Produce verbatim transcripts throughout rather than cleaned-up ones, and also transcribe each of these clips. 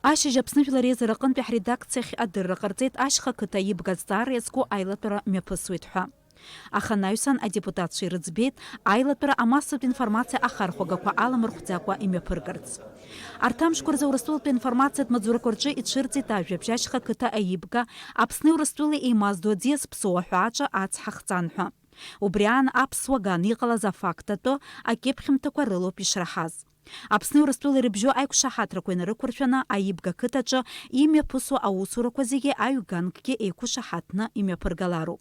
Ашьыжь Аԥсны Жәлар Реизара аҟынтәи ҳредакциахь адырра ҟарҵеит ашьха қыҭа аибга азҵаара иазку аилатәара мҩаԥысуеит ҳәа. Аха анаҩсан адепутатцәа ирыӡбеит аилатәара амассатә информациа ахархәагақәа аламырхәӡакәа имҩаԥыргарц. Арҭ амшқәа рзы Урыстәылатәи аинформациатә маҵзурақәа рҿы ицәырҵит ажәабжь ашьха қыҭа аибга Аԥсни Урыстәылеи еимаздо аӡиас ԥсуа ҳәааҿы ацҳа хҵан ҳәа. Убри аан аԥсуа ган иҟалаз афакт атәы акьыԥхьымҭақәа рылоуп ишраҳаз. Аԥсни Урыстәылеи рыбжьоу аиқәшаҳаҭрақәа инарықәыршәаны аибга қыҭаҿы имҩаԥысуа аусурақәа зегьы аҩганкгьы еиқәшаҳаҭны имҩаԥыргалароуп.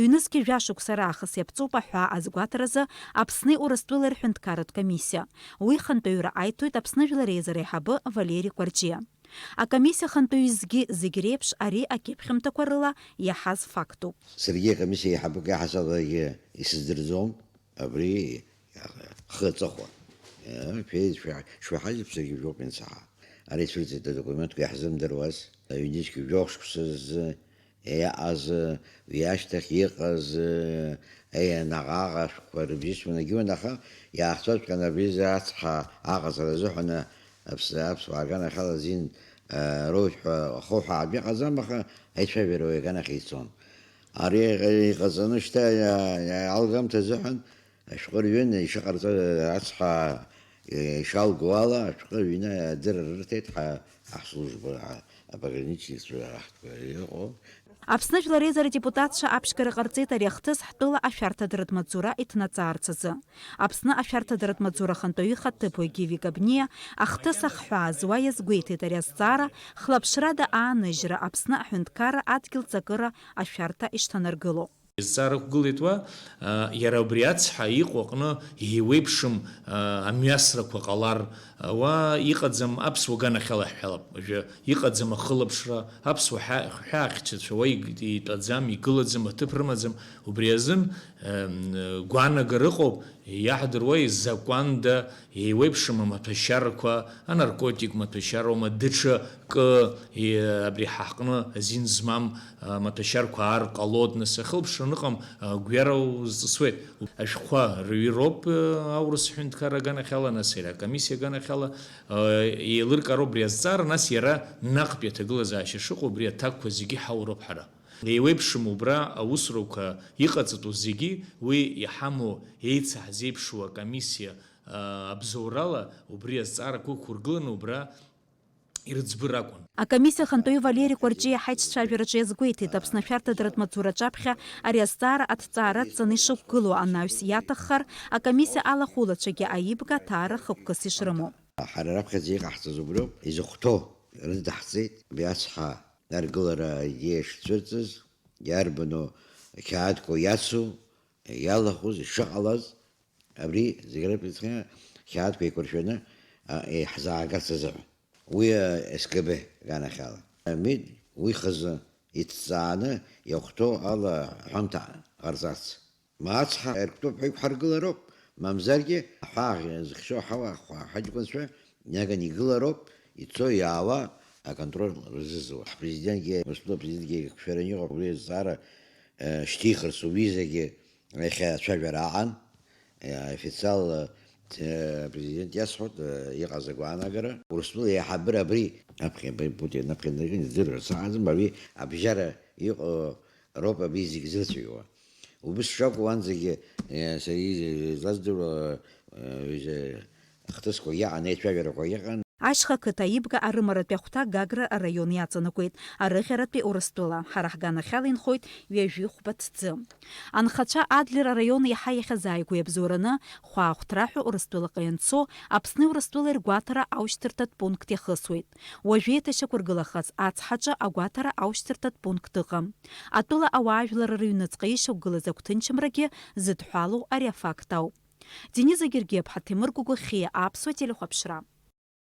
Ҩнызқьи жәа шықәса раахыс иаԥҵоуп аҳәаа азгәаҭаразы Аԥсни Урыстәылеи рҳәынҭқарратә комиссиа. Уи хантәаҩыра аиҭоит Аԥсны Жәлар Реизара аиҳабы Валери Кәарҷиа. Акомиссиа хантәаҩы зегьы, зегь реиԥш ари акьыԥхьымҭақәа рыла иаҳаз фактуп. Саргьы акомиссиа еиҳабык иаҳасабагьы исыздырӡом, абри хы аҵыхәа. Э, шәеи-, шәа-, шәаҳажьып, саргьы жәохә иансаҳа. Ара ицәырҵит адокументқәа иаҳзымдыруаз, ҩнызқьи жәохә шықәса азы иаҟаз, уи ашьҭахь иҟаз, э, наҟ-ааҟ ашәҟәқәа рыбжьысуан, егьиуан, аха иаахҵәаҵәҟьаны абри азы ацҳа аҟаҵара азыҳәан аԥс-, аԥсуаа аганахьала азин, э, роуит ҳәа ахы ҳәаатә иҟаӡам, аха аицәажәара уи аганахь ицон. Ари иҟаҵаны шьҭа иа-, иа-, алгамҭа азыҳәан ашәҟәы рҩын ишыҟарҵаз ацҳа ишалго ала, ашәҟәы ҩны адырра рырҭеит ҳа-, ҳаҳслужба, ҳа-, апограничникцәа раҳҭқәа иҟоу. Аԥсны Жәлар Реизара адепутатцәа аԥшьгара ҟарҵеит ари ахҭыс ҳтәыла ашәарҭадаратә маҵзура иҭнаҵаарц азы. Аԥсны ашәарҭадаратә маҵзура ахантәаҩы ихаҭыԥуаҩ Гиви Габниа ахҭыс ахҳәаа зуа иазгәеиҭеит ари азҵаара хлаԥшрада ааныжьра Аԥсны аҳәынҭқарра адгьыл ҵакыра ашәарҭа ишҭанаргыло. Зҵаара ықәгылеит уа, а, иара убри ацҳа иҟоу аҟны еиуеиԥшым, а, амҩасрақәа ҟалар, а, уа иҟаӡам аԥсуа ганахьала ҳҳәалап, уажәы иҟаӡам ахылаԥшра, аԥсуа ҳәа-, ҳәаахьчацәа уа иг-, итәаӡам, игылаӡам, аҭыԥ рымаӡам, убри азын, ем, гәаанагара ыҟоуп, иаҳдыруа изакәанда еиуеиԥшым амаҭәашьарақәа, анаркотик маҭәашьароума, даҽа кы, е, абри ҳаҟны азин змам, а, маҭәашьарқәа аар ҟалоит, нас ахылԥшра аныҟам, а, гәҩара узҵысуеит. Ашәҟәқәа рҩыроуп, а, аурыс ҳәынҭқарра аганахьала, нас иара акомиссиа аганахьала, а, еилыркароуп абри азҵаара, нас иара наҟтәи аҭагылазаашьа шыҟоу абри аҭакқәа зегьы ҳауроуп ҳара. Еиуеиԥшым убра аусурақәа иҟаҵатәу зегьы, уи иҳамоу еицаҳзеиԥшуа акомиссиа, а, абзоурала убри азҵаарақәа ықәургыланы убра ирыӡбыр акәын. Акомиссиа ахантәаҩы Валери Кәарҷиа ҳаиҿцәажәараҿы иазгәеиҭеит, Аԥсны ашәарҭадаратә маҵзура аҿаԥхьа ари азҵаара аҭҵаара адҵаны ишықәгылоу, анаҩс иаҭаххар, акомиссиа алахәылацәагьы аибга аҭаара хықәкыс ишрымоу. Ҳара раԥхьаӡа иҟаҳҵаз убриоуп, изыхәҭоу рыдаҳҵеит, абри ацҳа аргылара аидеиа шцәырҵыз, иарбану ақьаадқәа иацу, иалахәыз, ишыҟалаз, абри зегь рыԥхьаӡа қьаадқәа еиқәыршәаны, а, иаҳзаагарц азыҳәан. Уи, а, С К Б аганахьала. Амид уи хазы иҭҵааны иахәҭоу ала аҳәамҭа ҟарҵарц. Ма ацҳа ирктәуп ҳәа иқәҳаргылароуп, мамзаргьы аҳәаа зыхьчо аҳауа ҳаҷкәынцәа иаганы игылароуп, ицо-иаауа аконтроль рзызуа. Ҳпрезидентгьы, Урыстәыла апрезидентгьы еиқәшәараны иҟоуп, уи азҵаара, э, шьҭихырц убри изегьы иахьа ацәажәара аҟан, э, официал, э, апрезидент иасҳәоит, э, иҟаз агәаанагара. Урыстәыла аиҳабыра абри, аԥхьа Путин аԥхьа днаркын, издыруа саҟаӡам, абри абжьара иҟоу роуп абри зегь зырцәгьоуа. Убыс шакәу уанӡагьы, э, сара излаздыруа, э, ҩажәа хҭысқәа иаҟан, еицәажәарақәа иҟан. Ашьха қыҭа аибга арымаратәи ахәҭа Гагра араион иаҵанакуеит, арыӷьаратәи Урыстәыла, ҳара ҳганахьала инхоит ҩажәи хәба ҭӡы. Анхацәа Адлер араион иаҳа иахьазааигәоу иабзоураны Хәаахәҭра ҳәа Урыстәылаҟа ианцо, Аԥсни Урыстәылеи ргәаҭара аушьҭырҭатә пункт иахысуеит. Уажәы еиҭашьақәыргылахаз ацҳаҿы агәаҭара аушьҭырҭатә пункт ыҟам. Атәыла ауаажәлар рыҩныҵҟа ишьақәгылаз агәҭынчымрагьы зыдҳәалоу ари афакт ауп. Дениза Гергиаԥҳа, Ҭемыр Гәыгәыхьиа, Аԥсуа телехәаԥшра.